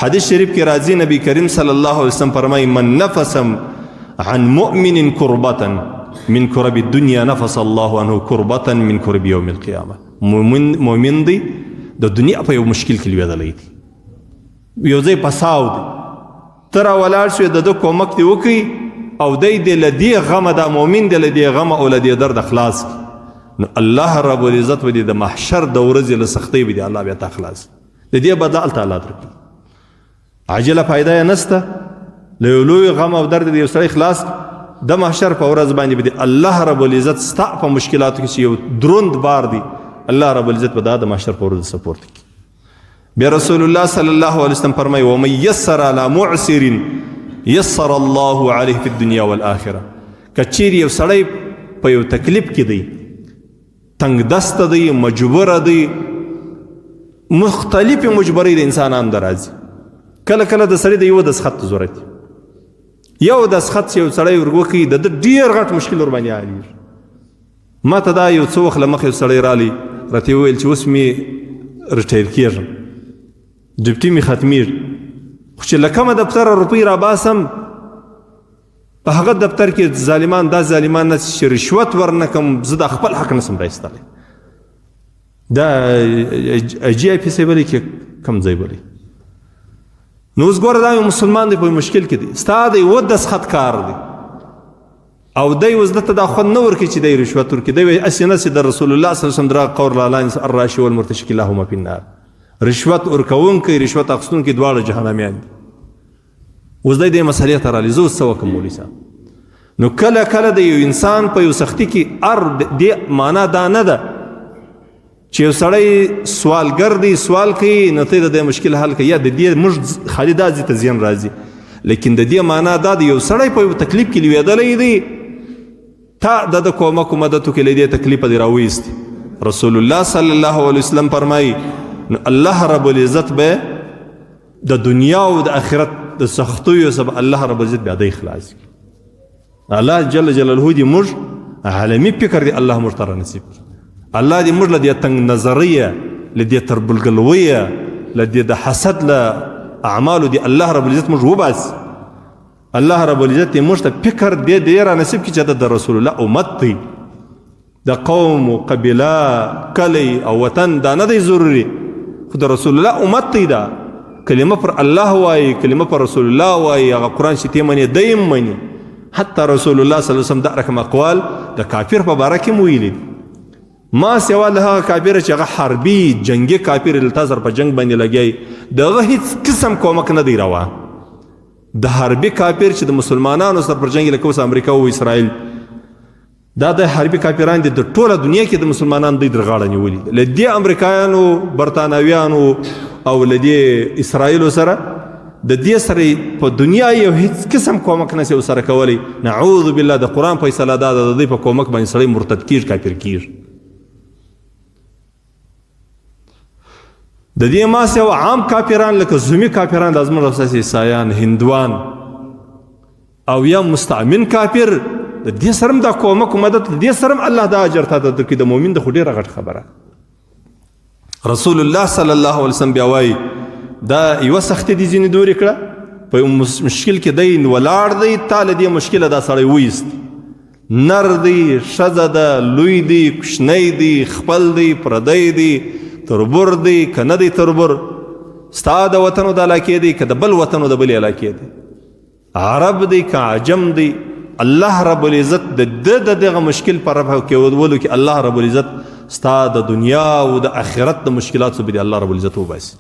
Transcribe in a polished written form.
حدیث شریف کې راځي، نبی کریم صلی الله علیه وسلم فرمایي: من نفس عن مؤمن کربة من کرب الدنيا نفس الله عنه کربة من کرب یوم القیامه. مؤمن دی د دنیا په یو مشکل کې لوېدلی دی، یو ځای پساو دی، ته را ولاړ شوې، د ده کومک دې وکړي او دی دې له دې غمه، دا مؤمن دې له دې غمه او له دې درده خلاص کړي، نو الله رب العزت به دې د محشر د ورځې له سختۍ به دې الله بیا تا خلاص، د دې بدله هلته الله درکړي. عاجله فایده یې نسته، له یو لوی غم او درد دې یو سړی خلاص، د محشر په ورځ باندې به دې الله رب العزت ستا په مشکلاتو کې چې یو دروند بار دی، الله رب العزت به دا د محشر په ورځ سپورت کړي. بیا رسول الله صلی الله علیه وسلم فرمایي: ومن یسر علی معسر یسر الله علیه فی الدنیا والآخرة. که چیرې یو سړی په یو تکلیف کې دی، تنگ دست دی، مجبور دی، مختلفې مجبورۍ د انسانانو د راځي، کله کله د سړي د یو دستخط ضرورت، یو دستخط چې یو سړی ور وکړي، د ده ډېر غټ مشکل ورباندې حلېږي. ما ته دا یو څه وخت له مخې یو سړی رالی، راته یې وویل چې اوس مې ریټایر کېږم، ډیوټي مې ختمېږي، خو چې له کومه دفتره روپۍ راباسم، په هغه دفتر کې ظالمان دا ظالمان نه چې رشوت ورنه کم، زه د خپل حق نسم راایستلی. دا جی آی پی سی بلی کې کم ځای بلی. نو اوس ګوره، دا یو مسلمان دی، په مشکل کې دی، ستا د یوه دستخط کار دی، او دی اوس ده ته دا خوند نه ورکوي چې دی رشوت ورکړي. دی وایي هسې نه چې د رسول الله صلی الله علیه وسلم دغه قول رالاندې الراشي والمرتشي کلاهما فی النار، رشوت ورکوونکی رشوت اخیستونکی دواړه جهنمیان دي. اوس دی دې مسئلې ته رالی، زه اوس څه وکړم مولوي صاحب؟ نو کله کله د یو انسان په یو سختي کې ار دې معنا دا نه ده چې یو سړی سوالګر دی، سوال کوي، نو ته د دې مشکل حل کوي، یا د دې موږ خالي دا ځای ته زیان راځي، لیکن د دې معنا دا دی یو سړی په یو تکلیف کې لوېدلی دی، تا د ده کومک و مدد وکړي، له دې تکلیفه دې راویستي. رسول الله صلی الله علیه وسلم فرمایي نو الله رب العزت به د دنیا او د آخرت د سختیو څخه الله رب العزت بیا دی خلاص کړي. الله جل جلاله دې موږ عالمي فکر دې الله موږ ته نصیب کړي. الله دې موږ له دې تنګ نظریه، له دې تربلګلویه، له دې د حسد له اعمالو دې الله رب العزت موږ وباسي. الله رب العزت دې موږ ته فکر دې دې را نصیب کړي چې د رسول الله امت دی، د قوم او قبیله، کلی او وطن دا نه دی ضروري، خو د رسول الله امت دی. دا کلمه پر الله وایي، کلمه پر رسول الله وایي، هغه قرآن چې تی مني دی هم مني. حتی رسول الله صلی الله علیه وسلم دا رقم اقوال د کافر په باره کې هم ویلي دي، ما سوا له هغه کافر چې هغه حربي جنګي کافر له تا سره په جنګ باندې لګیای، د هغه هیڅ قسم کومک نه دی روا. د حربي کافر چې د مسلمانانو سره پر جنګ، لکه اوس امریکا او اسرائیل، دا د حربي کافران دي، د ټوله دنیا کې د مسلمانانو دوی در غاړه نیولي دي. له دې امریکایانو، برتانویانو او له دې اسرائیلو سره د دې سره په دنیا یو هیڅ قسم کومک نه سي ورسره کولی. نعوذ بالله، د قرآن فیصله دا ده، د دوی په کومک باندې سړی مرتد کیږي، کافر کیږي. د دې ما سوا عام کافران لکه زومي کافران، د زموږ اساسي عیسایان، هندوان او یا مستعمن کافر، د دې سره هم دا کومک مدد، د دې سره هم الله دا اجر ته درکړي. د مؤمن د خو ډېره غټ خبره. رسول الله صلی الله علیه وسلم بیا وایي دا یوه سختي دې ځینې دورې کړه، په یو مشکل کې دی ولاړ دی، تا له دې مشکله دا سړی وایست، نر دی، ښځه ده، لوی دی، کوچنی دی، خپل دی، پردی دی، تربور دی که نه دی تربور، ستا د وطنو د علاقې دی که د بل وطنو د بلې علاقې دی، عرب دی که عجم دی، الله رب العزت د ده د دغه مشکل په رفع کېدولو کې الله رب العزت ستا د دنیا او د آخرت د مشکلاتو به دې الله رب العزت وباسي.